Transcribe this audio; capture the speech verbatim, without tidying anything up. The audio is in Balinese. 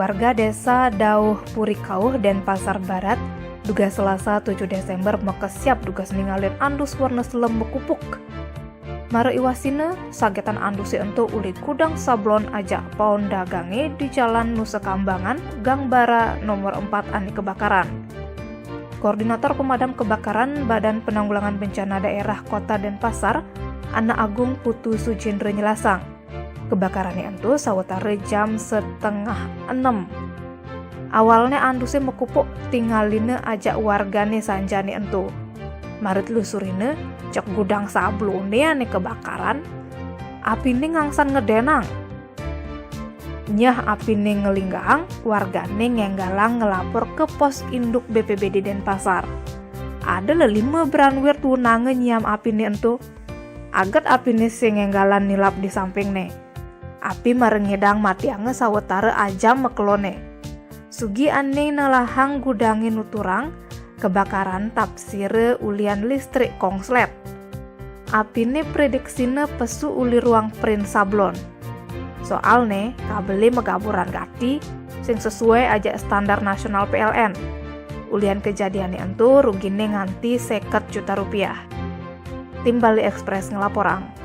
Warga Desa Dauh Purikauh, Denpasar Barat, dugas Selasa tujuh Desember makasiap dugas ningalin andus warna selem makupuk. Mara iwasina, sagetan anduse ento uli gudang sablon ajak paon dagange di Jalan Nusa Kambangan, Gang Bara nomor empat ane kebakaran. Koordinator Pemadam Kebakaran Badan Penanggulangan Bencana Daerah Kota Denpasar, Ana Agung Putu Sujendra nyelasang, kebakarane ento sawetara jam setengah enem. Awalne anduse makupuk tingalina ajak wargane sanjane ento. Mara telusurina, cek gudang sablone ane kebakaran, apine ngangsan ngedenang. Nyeh apine ngelinggang, wargane ngenggalang ngelapor ke pos induk B P B D Denpasar. Ada lelima branwir tunange nyiam apine ento. Aget apine sing ngenggalan nilap di sampingne. Api mara ngedang matianga sawetara ajam makelone. Sugi ane nelahang gudange nuturang, kebakaran tapsira ulian listrik kongslet. Apine prediksine pesu uli ruang print sablon. Soalne, kabele magaburan gati, sing sesuai ajak standar nasional P L N. Ulian kejadiane ento rugine nganti seket juta rupiah. Tim Bali Express ngelaporang.